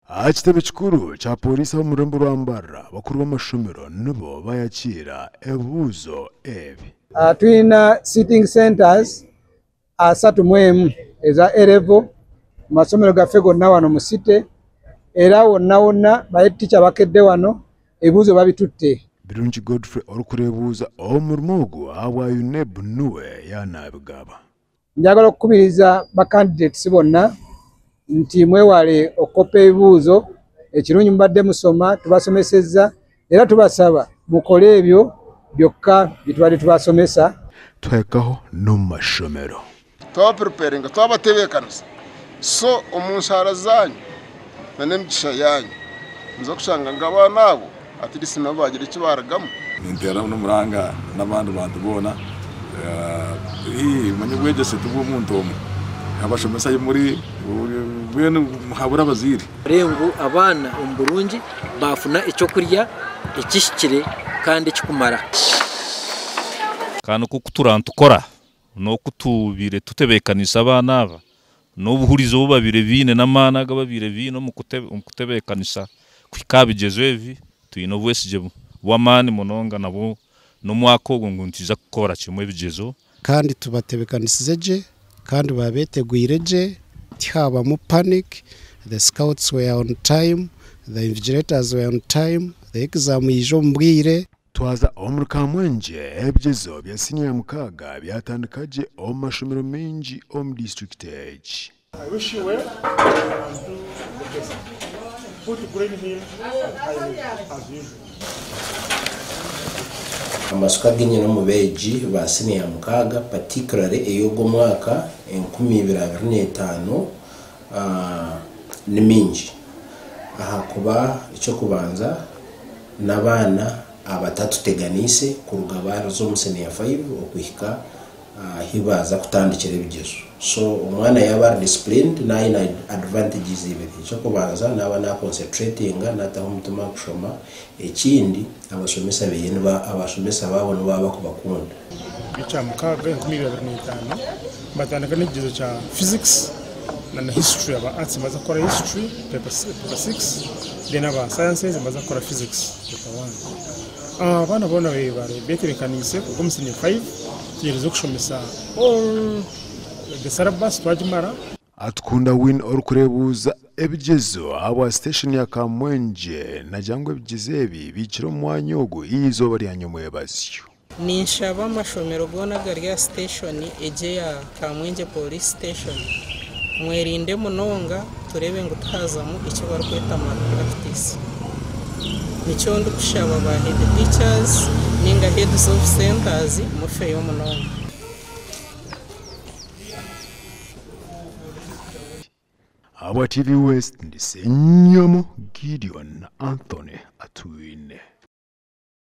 Aha kitebe kikuru kya Pooriisi ab'omu rurembo rwa Mbarara, abakuru b'amashomero nibo bayakiira ebibuuzo ebi. Twine sitting centres 31 eza A-level omu masomero gaffe gonna wano mu city era wonna wonna ba head teacher bakedde wano ebibuuzo babitutte. Birungi Godfrey orikureebuuza omurimo ogu ahabwa UNEB niwe yaanabigaba. Njagala okukubiriza ba candidates bonna nti mwewale okukopa ebibuuzo, ekirungi mubadde musoma tubasomesezza era tubasaba mukole ebyo byokka byetubadde tubasomesa. Twahikaho n'omu mashomero. Twabapuripeeringa, twabatebeekanisa. So omu nshaara zaanyu n'emigisha yaanyu, nimuza kushanga ngu abaana abo at least nabo baagira eki baarugamu. Ninteera n'omuranga n'abandi bantu boona. Manya obwegyese ti bw'omuntu omwe. Abashomesa ahi muri mbwenu muhabure abazaire. Reeba ngu abaana omu burungi baafuna eky'okurya ekihikire kandi ekikumara. Kandi nk'oku turaanitukora n'oku tubaire tutebeekanisa abaana aba n'obuhurizi obu babaire baine n'amaani agu babaire baine omu kutebeekanisa kuhika aha bigyezo ebi, twine obwesigye bw'amaani munonga nabwo n'omwaka ogu ngu nitwija kukora kimwe ebigyezo. Kandi tubatebekanisize gye kandi babetegwire gye tihabamu panic, the scouts were on time, the invigilators were on time, the exam yaija omu bwire. Twaza omuri Kamwengye, ebigyezo bya siniya ya mukaaga byatandika gye omu mashomero maingi omu disiturikiti egi. I wish you well and do the best. Put Green Hill at high level as usual. Amatsiko agu nyine omu beegi ba siniya ya mukaaga particularly ey'ogu omwaka 2025 ni maingi ahakuba eky'okubanza n'abaana abatatuteganiise kuruga baaza omu siniya 5 okuhika ahi baaza kutandikira ebigyezo. So omwana yaaba ari disciplined naaba aine advantages ibiri. Eky'okubanza naaba na concentratinga naataho omutima aha kushoma, ekindi abashomesa beye abashomesa baabo nibo baba barikubakunda. Ekyamukaaga 2025 nibatandika n'ekigyezo kya Physics na History. Aba Arts nibaza kukora History paper 6 then aba Sciences nibaza kukora Physics paper 1. Abaana boona betebeekaniise kuruga omu senior 5 tugyerize kushomesa all the syllabus twagimara. Atukunda Winnie orikureebuuza ebigyezo ahabwa siteeshoni ya Kamwengye naagira ngu ebigyezo ebi bihikire omu mwanya ogu eizooba rya nyomwebazyo. Ninshaba amashomero goona agari aha siteeshoni egi eya Kamwengye Police Station mwerinde munonga tureebe ngu tihazamu eki barikweta malpractice. Nikyo ndikushaba ba head teachers ninga heads of centres mufeyo munonga. Ahabwa TV West ndi Ssenyomo Gideon Anthony Atwine.